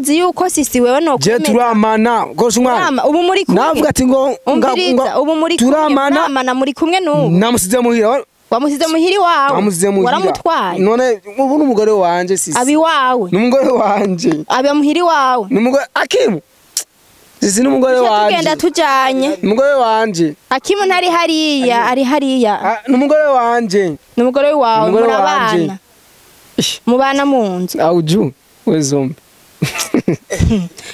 Urazi yuko sisi wewe no Je turamana gosha umwana. Ubu muri kumwe. Navuga ati ngo ubu muri kumwe. Turamana muri kumwe n'ubu. Namusize muhira. Wamusize muhiri wawe. Namusize muhira. Waramutwaye. None ubu n'umugore wanje sisi. Abi wawe. N'umugore wanje. Abi muhiri wawe. N'umugore Akimu. Sisi n'umugore wanje. Tugenda tujanye. N'umugore wanje. Akimu ntari hariya, ari hariya. N'umugore wanje. N'umugore wawe murabana. Mubana mu nzu. Auju we zombi.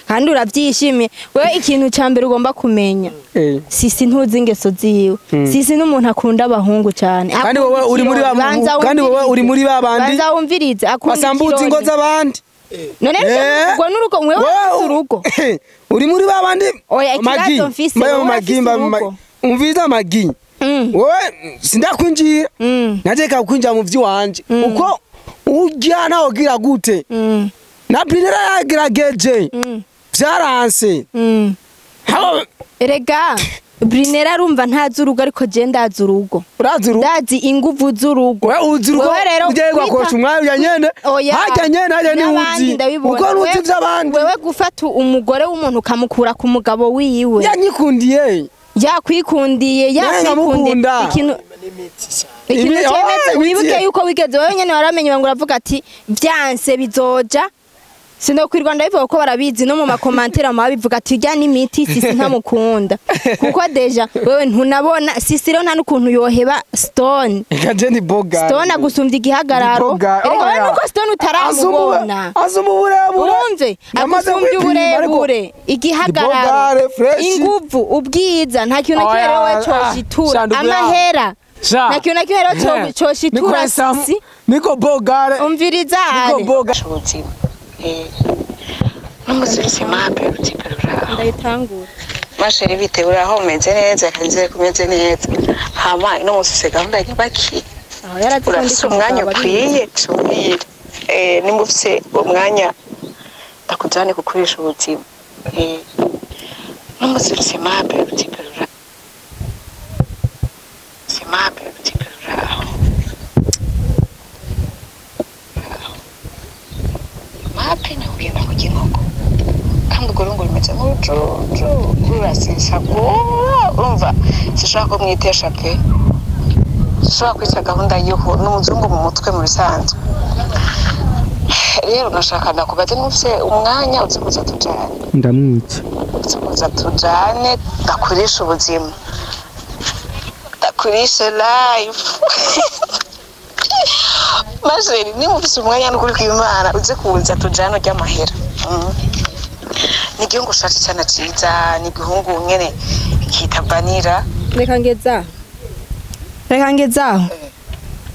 Kandi uravyishimiye. Wewe ikintu ca mbere ugomba kumenya. Sisi ntuzi ingeso ziwe. Sisi n'umuntu akunda abahungu cyane. Kandi wowe uri muri ba kandi wowe uri muri ba bandi. Banza wumvirize akunda. Basambuza ingo z'abandi. None ubwo n'urugo mwewe urugo. Uri muri ba bandi. Oya ikibazo mfise. Magi umviza magi. Wowe sindakwinjira. Nateka kwinjira mu vyiwanje. Uko urya nawe gira gute? Na Brinera yagerageje. Vyaranse. Erega Brinera arumva ntazi urugo ariko je ndazi urugo. Urazi urugo? Ndazi inguvu z'urugo. Wewe uzi urugo? Ugiye gwakosha umwanya nyene. Hajya nyene hajya ni uzi. Uko uzi vy'abandi. Wewe gufata umugore w'umuntu ukamukura ku mugabo wiwe. Yanyikundiye. Yakwikundiye, yakwikundiye. Ikintu cyemeze wibuke yuko wigeze wewe nyene waramenye ngo uravuga ati byanse bizoja. Sinokwirwa ndabivuga ko barabizi no mu makomantera mabivuga ati rya n'imiti sisi ntamukunda. Kuko deja wewe ntunabona sisi rero nta nukuntu yoheba Stone. Ekaje ni boga. Stone agusumbye igihagararo. Erega wewe nuko Stone utaramubona. Azumba uburebure. Urumve agusumbye uburebure igihagararo. Inguvu ubwiza nta kintu na kimwe rero wewe coshitura amahera. Nta kintu na kimwe rero coshitura sisi. Niko bogare. Umviriza. Niko boga. N'umusirisi mape utiperura. Ndayitangura. Masheri bite uraho umeze neza kanzire kumeze neza. Hama no musise gahunda y'abaki. Aho yarazikondika umwanya ukwiye tubwire. Nimufise umwanya ndakujane kukurisha ubuzima. N'umusirisi mape utiperura. Simape utiperura. Mape nakugenda ku ginkoko kandi urwo rungu rumeze nk'urucucu rurasesagura urumva sinshobora kumwitesha pe sinshobora kwica gahunda y'uko n'umuzungu mu mutwe mu bisanzwe rero nashaka ndakubaze n'ufise umwanya uze kuza tujane ndamwica uze kuza tujane ndakurisha ubuzima ndakurisha life Masheri ni mufise umwanya n'ukuri kw'Imana uze kuza tujane urya amahera. Ni igihungu ushatse cyane ciza, ni igihungu nyene kita vanira. Reka ngezaho. Reka ngezaho.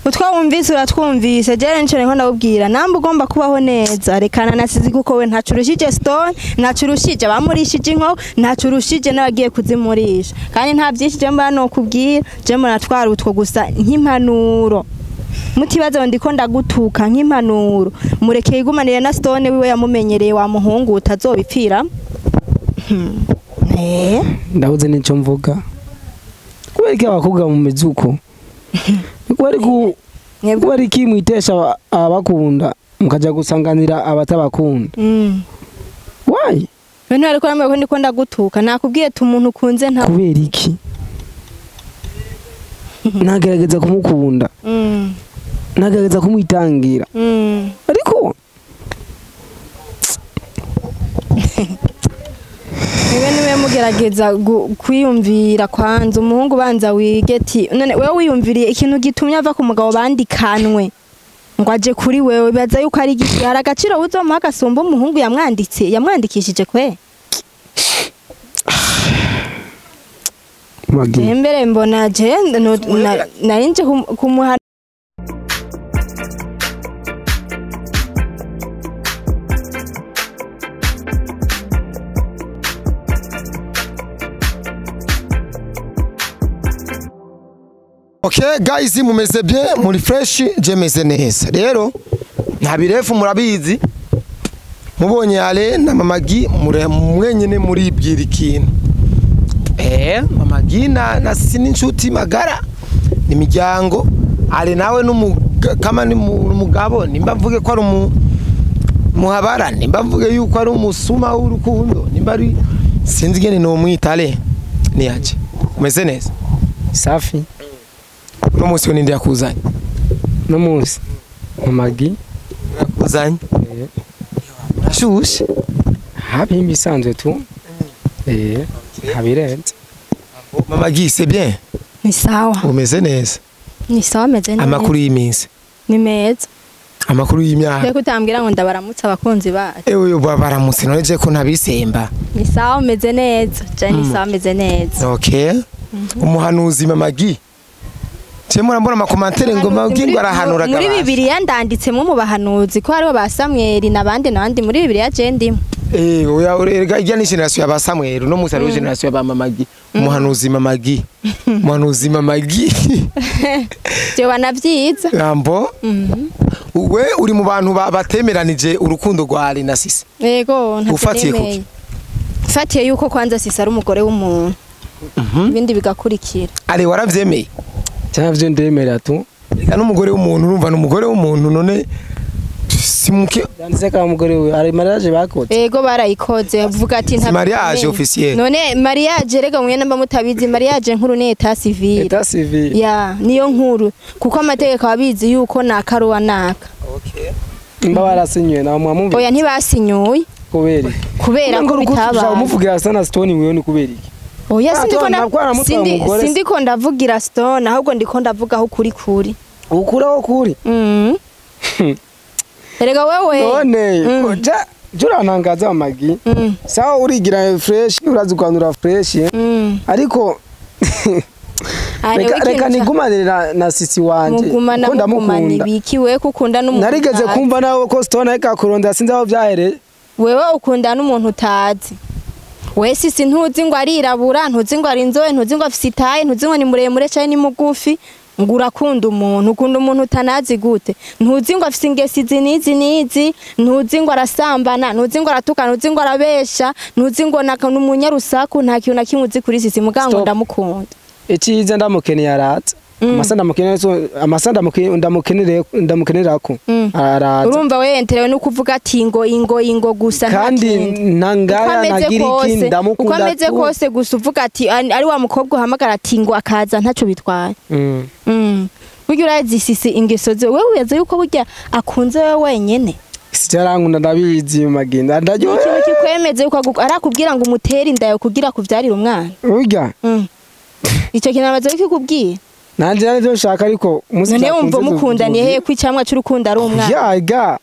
Utwa wumvise uratwumvise je nico nko ndabubwira namba ugomba kubaho neza rekana nasizi kuko we ntacurushije Stone ntacurushije abamurishije inko ntacurushije n'abagiye kuzimurisha kandi nta byinshi je mba no kubwira je mbona twara utwo gusa nk'impanuro mutibazo ndiko ndagutuka nk'impanuro mureke yigumanire na Stone wiwe yamumenyereye wa muhungu utazobipfira. Ndabuze nico mvuga kubera iki abakobwa mu mizuko kubera iki mwitesha abakunda mukaja gusanganira abatabakunda. Why? Bene ariko namwe ko ndiko ndagutuka nakubwiye tumuntu ukunze nta kubera iki nagerageza kumukunda nagerageza kumwitangira ariko niwe niwe mugerageza kwiyumvira kwanza umuhungu banza wigeti none wewe wiyumviriye ikintu gitumye ava ku mugabo bandikanwe ngo aje kuri wewe baza yuko ari igiki hari agaciro uzomuha agasumba umuhungu yamwanditse yamwandikishije kwe mbere mbona je narinje kumuha. Okay guys, mumeze bien, muri fresh, je meze neza. Rero nta birefu murabizi. Mubonye ale na Mama Gi mwenyene muribwira ikintu. Mama Gi na sisi n'inshuti magara ni miryango. Ale nawe kama ni umugabo nimba mvuge ko ari Muhabara nimba mvuge yuko ari umusuma w'urukundo, nimba ari sinzi ngene no mwitale niyaje. Umeze neza? Safi. Uno munsi we ninde yakuzanye? No munsi Mama-Guy yakuzanye. Urashushe? Habi imisanzwe tu. Habirenze. Mama-Guy, c'est bien? Ni sawa. Umeze neza? Ni sawa, meze neza. Amakuru y'iminsi? Ni meza. Amakuru y'imyaka? Reka utambwira ngo ndabaramutse abakunzi bacu. Ewe babaramutse none je ko ntabisemba. Ni sawa, meze neza. Je ni sawa, meze neza. Okay. Umuhanuzi Mama-Guy. Je murambona amakomantere ngo Mama-Guy ngo arahanura muri Bibiliya ndanditsemo mu bahanuzi ko hariho ba Samuel nabandi nabandi muri Bibiliya je ndimo. Oya erega ijya ni generation ya ba Samuel no musa ari generation ya ba Mama-Guy. Umuhanuzi Mama-Guy. Umuhanuzi Mama-Guy. Je banavyiza. Rambo. We uri mu bantu batemeranije urukundo rwa Ali na Sisi. Yego, ufatiye kuki? Ufatiye yuko kwanza Sisi ari umugore w'umuntu. Ibindi bigakurikira. Ali waravyemeye? Cyavyo ndemera tu. Reka n'umugore w'umuntu urumva n'umugore w'umuntu none simuke yanditse ka mugore we ari mariage bakoze. Yego barayikoze vuga ati nta mariage officiel. None mariage rega mwe namba mutabizi mariage nkuru ni état civil. État civil. Ya niyo nkuru kuko amategeko abizi yuko nakaruwa naka. Okay. Mba barasinywe na mwamumbi. Oya ntibasinyuye. Kubera kubera ko bitaba. Umuvugira sana Stone wewe ni kubera iki? Oya sindiko ndavugira Stone ahubwo ndiko ndavuga aho kuri kuri. Ukuraho kuri? Erega wewe. None ja jurantangaza Mama-Guy. Sawa urigira fresh urazikwanura fresh. Ariko reka nigumanire na Sisi wanje. Ko ndamukunda. Biki we kukunda n'umuntu. Narigeze kumva nawe ko Stone ariko kurondera sinzi aho byahereye. Wewe ukunda n'umuntu utazi. We Sisi ntuzi ngo arirabura, ntuzi ngo ari inzobe, ntuzi ngo afise itaye, ntuzi ngo ni muremure cyane ni mugufi. Ngo urakunda umuntu, ukunda umuntu utanazi gute? Ntuzi ngo afise ingesi izi n'izi n'izi, ntuzi ngo arasambana, ntuzi ngo aratuka, ntuzi ngo arabesha, ntuzi ngo n'umunyarusaku, nta kintu na kimwe uzi kuri Sisi mugango ndamukunda. Iciza ndamukeneye araza. Amasa ndamukenerako araza. Urumva we enterewe no kuvuga ati ngo ingo ingo gusa kandi ntangaya nagira iki ndamukunda. Uko ameze kose gusa uvuga ati ari wa mukobwa uhamagara ati ngo akaza ntaco bitwaye. Burya urazi Sisi ingeso ze wewe uyaze yuko burya akunze wewe wenyene. Sisi arankunda ndabizi Mama-Guy ndaryohe. Ikintu kikwemeze yuko arakubwira ngo umutere inda yo kugira kuvyarira umwana. Burya Ico kintu amaze kikubwiye. Nanje navyo nshaka ariko umunsi none wumva mukundaniye he kwicamwa cy'urukundo ari umwana. Ya ga.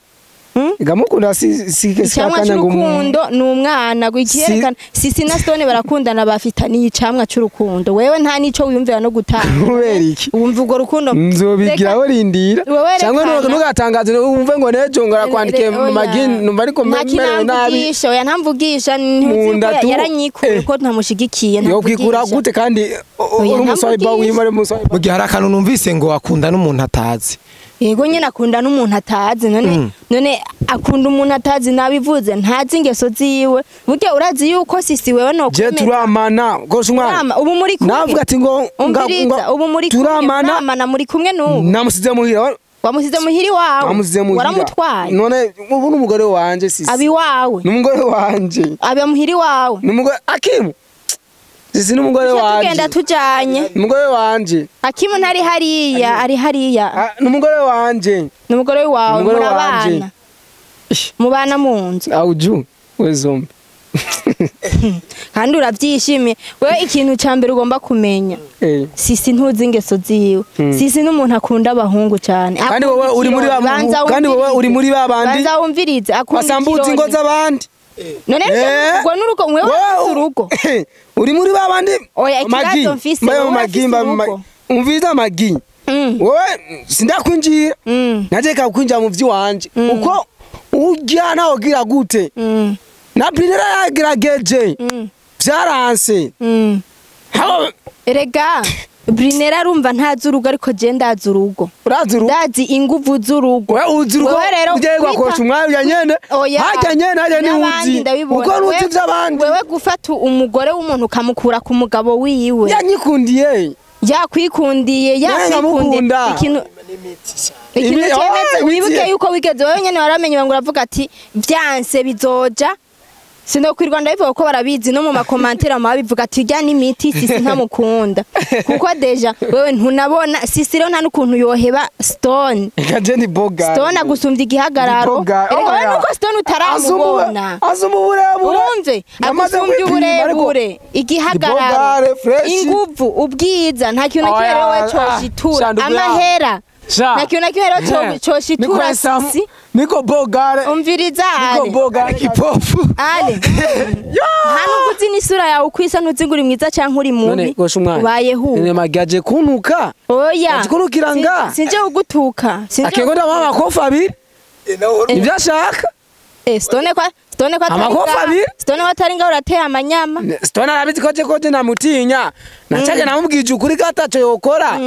Ga mukunda si icamwa cy'urukundo ni umwana gwikiyerekana Sisi na Stone barakundana bafitaniye icamwa cy'urukundo. Wewe nta nico wiyumvira no gutanga. Kubera iki? Wumva ugo rukundo nzobigiraho rindira. Cyangwa ntugatangaze wumve ngo nejo ngarakwandike Mama-Guy numva ariko merewe nabi. Oya ntamvugisha ntuzi yaranyikuye ko ntamushigikiye ntavugisha. Yo kwikura gute kandi uri umuswayiba wimare umuswayiba. Mu gihe hari akantu numvise ngo akunda n'umuntu atazi. Yego nyine akunda n'umuntu atazi none none akunda umuntu atazi nabivuze ntazi ingeso ziwe. Burya urazi yuko Sisi wewe no Je turamana gosha umwana. Ubu muri kumwe. Navuga ati ngo ubu muri kumwe turamana muri kumwe n'ubu. Namusize muhira. Wamusize muhiri wawe. Wamusize muhira. Waramutwaye. None ubu n'umugore wanje Sisi. Abi wawe. N'umugore wanje. Abi muhiri wawe. N'umugore Akimu. Sisi n'umugore wanje. Tugenda tujanye. N'umugore wanje. Akimu ntari hariya, ari hariya. N'umugore wanje. N'umugore wawe murabana. Mubana mu nzu. Auju we zombi. Kandi uravyishimiye. Wewe ikintu ca mbere ugomba kumenya. Sisi ntuzi ingeso ziwe. Sisi n'umuntu akunda abahungu cyane. Kandi wowe uri muri ba kandi wowe uri muri ba bandi. Banza wumvirize akunda. Basambuza ingo z'abandi. None ubwo n'urugo mwewe urugo. Uri muri ba bandi. Oya ikibazo mfise. Mama-Guy umviriza Mama-Guy. Wowe sindakwinjira. Naje kakwinjira mu vyiwanje. Uko urya nawe ugira gute? Na Brinera yagerageje. Byaranse. Erega Brinera arumva ntazi urugo ariko je ndazi urugo. Urazi urugo? Ndazi inguvu z'urugo. Wewe uzi urugo? Ugiye gukosha umwanya nyene. Hajya nyene hajya ni uzi. Uko nuzi vy'abandi. Wewe gufata umugore w'umuntu ukamukura ku mugabo wiwe. Yanyikundiye. Yakwikundiye, yakwikundiye. Ikintu Ikintu cyemeze wibuke yuko wigeze wowe nyene waramenye ngo uravuga ati vyanse bizoja sinokwirwa ndabivuga ko barabizi no mu makomantera mabivuga ati rya n'imiti Sisi ntamukunda kuko deja wewe ntunabona Sisi rero nta n'ukuntu yoheba Stone. Eka ni boga Stone agusumbya igihagararo. Erega wewe nuko Stone utaramubona azuma uburebure urumve agusumbya uburebure igihagararo inguvu ubwiza nta kintu na kimwe rero wewe coshitura amahera nta kintu na kimwe rero coshitura Sisi niko bogare umviriza niko bogare kipofu ale nta nubwo uzi n'isura yawe uko isa ntuzi ngo uri mwiza canke uri mubi ubayeho none magaje kunuka oya kunukira nga sinje kugutuka akego ndamama amakofi abiri ibyo ashaka Stone kwa Stone kwa amakofi abiri Stone kwa atari ngaho urateye amanyama Stone arabizi ko je namutinya nacaje namubwije ukuri ko ataco yokora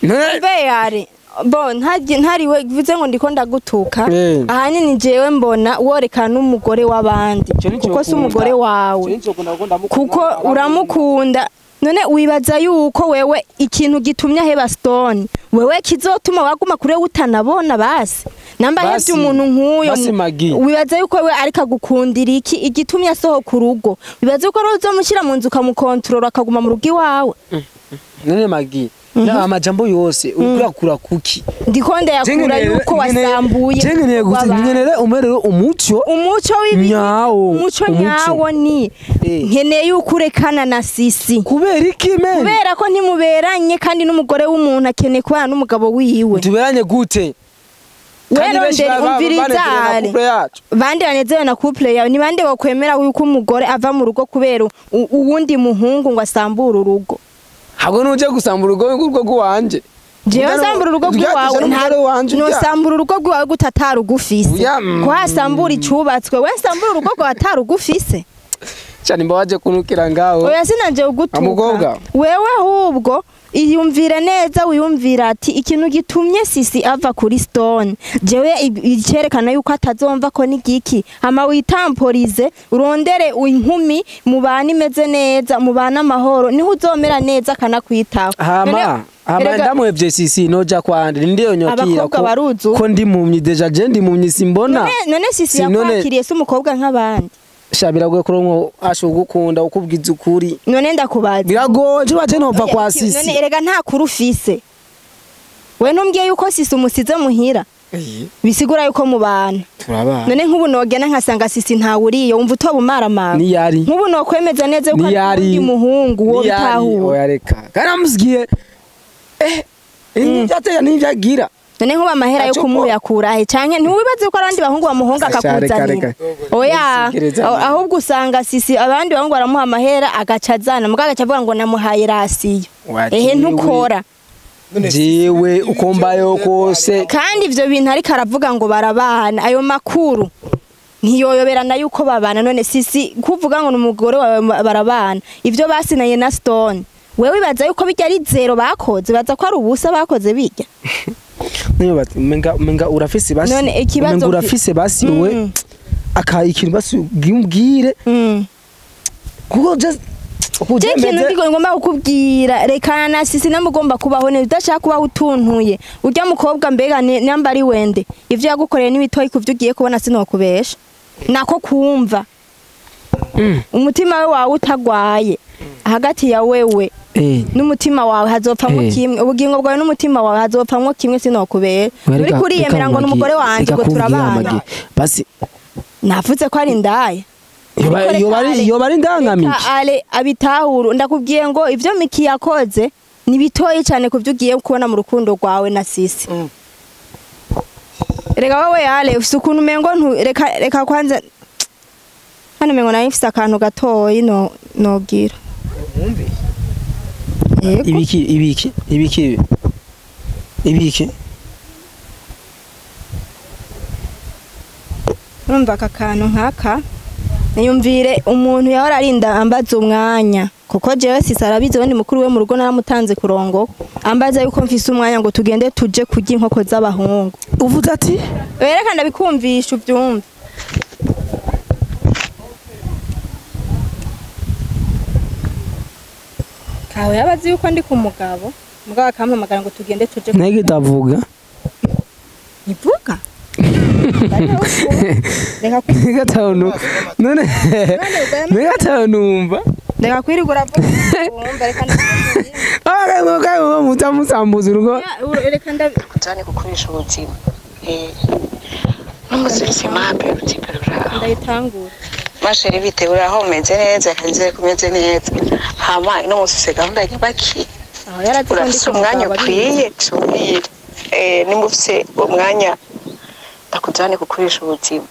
none yare bo ntariwe bivuze ngo ndiko ndagutuka ahanini jewe mbona worekana n'umugore w'abandi kuko si umugore wawe kuko uramukunda none wibaza yuko wewe ikintu gitumye aheba Stone wewe kizotuma waguma kure utanabona basi namba ahevye umuntu nk'uyo wibaza yuko wewe ariko agukundira iki igitumye asohoka urugo wibaza yuko rero uzomushyira mu nzu ukamukontorora akaguma mu rugo iwawe none Magi na amajambo yose ukurakura kuki ndikonde yakura yuko wasambuye nkeneye nkenere umerero umuco umuco nyawo umuco nyawo ni nkeneye yuko urekana na Sisi kubera iki men kubera ko ntimuberanye kandi n'umugore w'umuntu akeneye kubana n'umugabo wiwe tuberanye gute bande banezerewe na couple yawe ni bande bokwemera yuko umugore ava mu rugo kubera uwundi muhungu ngo asambure urugo habwo nuje gusambura urugo rwo rwanje jewe sambura urugo rwawe no sambura urugo rwawe gutatara ugufise ko hasambura icubatswe we sambura urugo rwawe atarugufise cyane mbawaje kunukira ngaho oya sinanje ugutuka wewe ahubwo iyumvire neza wiyumvira ati ikintu gitumye Sisi ava kuri Stone jewe icerekana yuko atazomva ko nigiki ama witamporize urondere inkumi mubana imeze neza mubana amahoro niho uzomera neza akanakwitaho hama ndamuhevye Sisi noja kwande ndiyo nyokira ko ndi mumyi deja je ndi mumyi simbona none Sisi yakwakiriye se umukobwa nk'abandi sha biragoye kuronko ashugukunda ukubwiza ukuri none ndakubaza biragoye nje baje nova kwa Sisi none erega nta kuru ufise we ntumbwiye yuko Sisi umusize muhira bisigura yuko mubana turabana none nk'ubu nogena nkasanga Sisi ntawe uriyo wumva utoba umaramara niyari nk'ubu nokwemeza neza yuko ari muhungu wo bitahura oya reka karamusigiye n'ivyateye n'ivyagira none nkuba amahera yo kumuyakura he canke ntiwibaze ko abandi bahungu bamuhonga akakuzanira oya ahubwo usanga Sisi abandi bahungu baramuha amahera agaca azana muga agaca avuga ngo namuhaye rasiyo ehe ntukora jewe uko mbayeho kose kandi ivyo bintu ariko aravuga ngo barabana ayo makuru ntiyoyoberana yuko babana none Sisi kuvuga ngo n'umugore wawe barabana ivyo basinanye na Stone wewe wibaza yuko bijya ari zero bakoze baza ko ari ubusa bakoze bijya niyo bati menga urafise basi none ikibazo menga urafise basi wewe aka ikintu basi umbwire kuko just ikintu ndiko ngomba kukubwira rekana na Sisi namugomba kubaho neza udashaka kubaho utuntuye urya mukobwa mbega namba ari wende ivyo yagukoreye n'ibitoyi kuvyo ugiye kubona sinokubesha nako kumva umutima we wawe utagwaye hagati ya wewe n'umutima wawe hazopfamwo kimwe ubugingo bwawe n'umutima wawe hazopfamwo kimwe sinokubera uri kuriyemera ngo n'umugore wanje ngo turabana basi navuze ko ari indaya yoba ari indangamiki ale abitahuru ndakubwiye ngo ivyo Miki yakoze ni bitoyi cyane kuvyo ugiye kubona mu rukundo rwawe na Sisi reka wowe ale ufise ukuntu umengo reka kwanza hano umengo nayo mfise akantu gatoyi no nobwira ibiki ibiki ibiki ibiki urumva aka kantu nkaka niyumvire umuntu yahora arinda ambaza umwanya kuko jewe Sisi arabizi we ni mukuru we mu rugo naramutanze kurongo ambaza yuko mfise umwanya ngo tugende tuje kurya inkoko z'abahungu uvuze ati wereka ndabikumvisha ubyumve kawe yabazi yuko ndi ku mugabo Mugabo akampamagara ngo tugende tuje. Nege ndavuga. Ivuga. Reka gatanu. None reka numva. Reka kwirigura vuga. Reka Ah, ngo mutamusambuza urugo. Reka ndajane gukoresha ubuzima. N'umuzirisi mape rutipera. Ndayitangura. Masheri bite uraho umeze neza kanzire kumeze neza. Hama no musise gahunda y'abaki. Aho yarazikondika umwanya ukwiye tubwire. Nimufise umwanya ndakujane gukoresha ubuzima.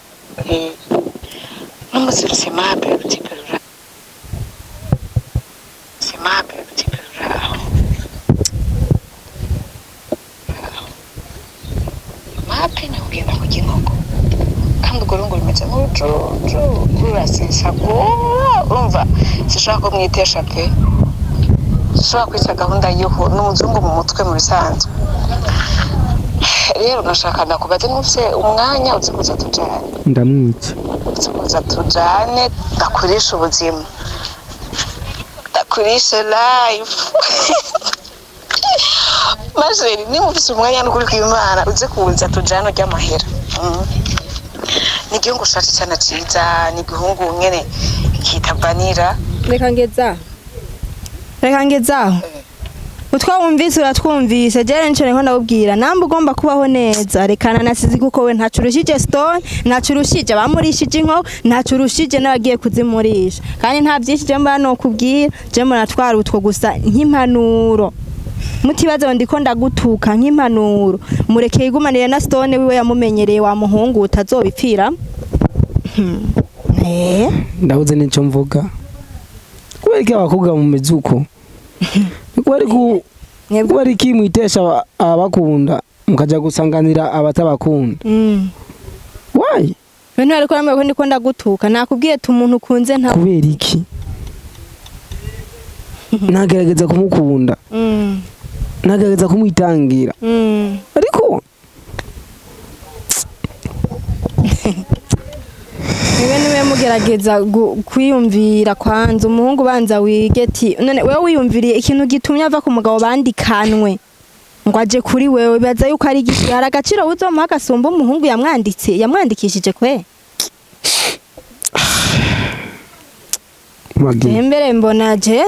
N'umuzirisi mape rutipera. Mape rutipera. Mape nakugenda kurya inkoko. Kandi urwo rungu rumeze nk'urujuju rurasesagura urumva sinshobora kumwitesha pe. Sinshobora kwica gahunda y'uhu n'umuzungu mu mutwe mu bisanzwe. Rero nashaka ndakubaze n'ufise umwanya uze kuza tujane. Ndamwica. Uze kuza tujane ndakurisha ubuzima. Ndakurisha life. Masheri nimufise umwanya n'ukuri kw'Imana uze kuza tujane urya amahera. Ni igihungu ushatse cyane cyiza, ni igihungu nyene kitavanira. Reka ngezaho. Reka ngezaho. Utwo wumvise uratwumvise, jere nico niko ndabubwira. Namba ugomba kubaho neza, rekana na Sizi kuko we ntacurushije Stone, ntacurushije abamurishije inkoko, ntacurushije n'abagiye kuzimurisha. Kandi nta byinshi je mba no kubwira, je muratwara utwo gusa nk'impanuro. Mutibaza ndiko ndagutuka nk'impanuro. Mureke yigumanire na Stone wiwe yamumenyereye wa muhungu utazobipfira. Ndabuze nico mvuga. Kubera iki abakobwa mu mizuko? Kubera iki mwitesha abakunda mukaja gusanganira abatabakunda? Why? Bene ariko namwe ko ndiko ndagutuka nakubwiye tumuntu ukunze nta. Kubera iki? Nagerageza kumukunda. Nagerageza kumwitangira. Ariko niwe niwe mugerageza kwiyumvira kwanza umuhungu banza wigeti none wewe wiyumviriye ikintu gitumye ava ku mugabo bandikanwe ngo aje kuri wewe baza yuko ari igishara agaciro uzomuha agasumba umuhungu yamwanditse yamwandikishije kwe. Mbere mbona je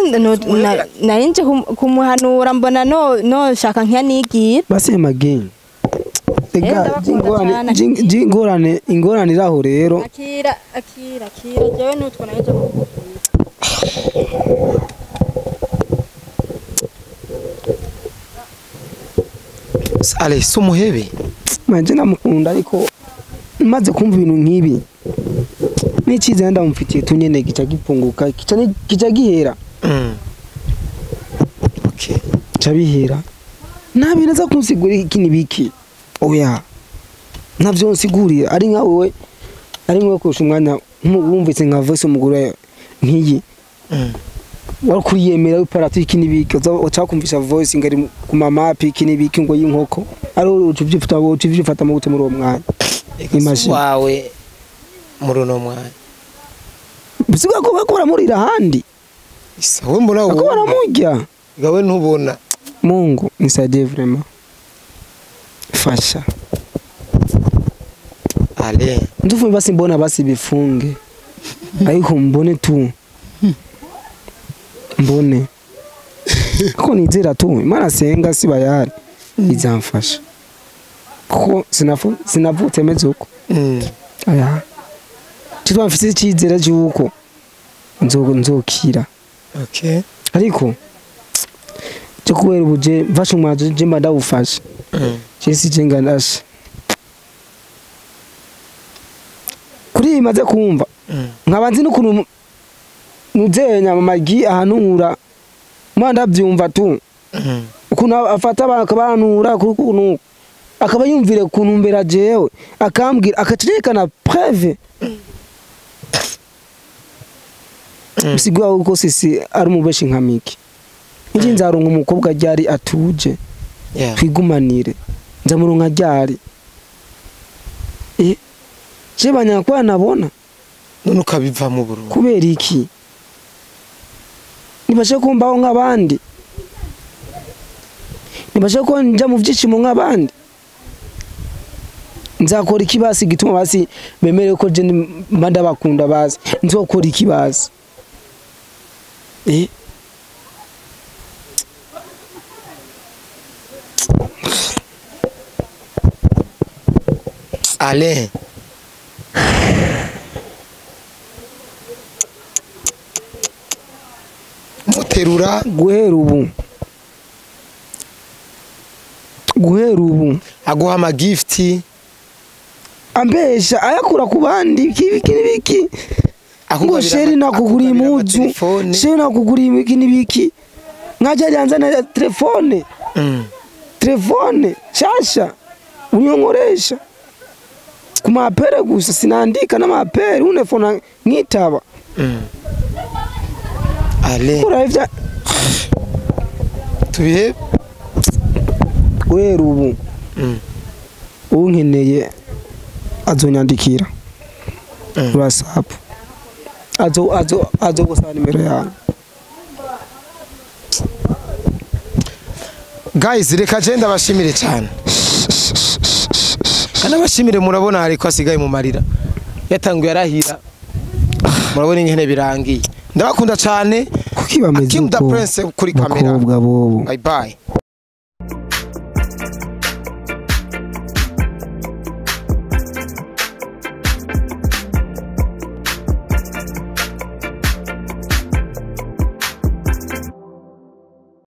narinje kumuhanura mbona no shaka nkanigira basi mageni. Ega jingorane ingorane iraho rero. Akira akira akira jewe nutwo naje kukubwira. Ale sumuhebe. Manje namukunda ariko maze kumva ibintu nkibi. Nikize ndamufitiye tunyene gica gipunguka kica gihera. Okay. Cabihera. Nabi naza kunsigura iki nibiki. Oya. Navyo nsigurira ari nka wewe ari nko kurusha umwanya wumvise nka voice umugore nkiyi. Wari kuriyemera wiparatu iki nibiki ucakumvisha voice ngari ku mamapi iki nibiki ngo yinkoko ari ucuvyifata ucuvyifata mu gute muri uwo mwanya. Imagine wawe muri uno mwanya. Bisiga ko bakora murira handi. Isawe mbona wowe. Ko baramurya. Gawe ntubona. Mungu nisaidie vraiment. Fasha. Ale. Ndufu basi mbona basi bifunge. Ariko mbone tu. Mbone. Ko nizera tu. Imana senga si bayari. Izamfasha. Ko sinavutse meze uko. Aya. Titwa mfite icyizere cy'uko nzokira. Okay. Ariko cyo kubera ubuje mfashe umwaje je mba ndawufashe. Jesi jenga ndashe. Kuri imaze kumva. Nkabanzi n'ukuntu nuzenya mama Gi ahanura. Mwa ndabyumva tu. Ukuntu afata akabanura kukuntu akaba yumvire kuntumbera jewe akambwira akacerekana preuve. Bisigwa uko sisi ari umubeshi nka Miki. Nje nzaronka umukobwa ryari atuje. Twigumanire. Nzamuronka ryari. Je banyakwa nabona. None ukabiva mu Burundi. Kubera iki? Nibashe kumbaho nk'abandi. Ntibashaka ko nja mu vyishimo nk'abandi. Nzakora iki basi gituma basi bemere ko je mba ndabakunda basi? Nzokora iki basi? Alain, muterura. Guhera ubu aguha amagifti. Ambesha ayakura ku bandi, iki n'ibiki, ngo chéri nakuguriye impuzu, chéri nakuguriye iki n'ibiki, nkajya yanzana telefone, telefone shasha uniyo nkoresha ku mapere gusa, sinandika n'amapere, unefona nkitaba. Alain, Kuravya tubihe. Guhera ubu unkeneye azonyandikira WhatsApp, azo gusaba nimero yawe. Guys, reka je ndabashimire cyane, kandi abashimire. Murabona hariko asigaye mu marira, yatanguye arahira, murabona ingene birangiye. Ndabakunda cyane. Kuki bameze Akim da uko Prince kuri kamera. Bakobwa bobo. Bye bye.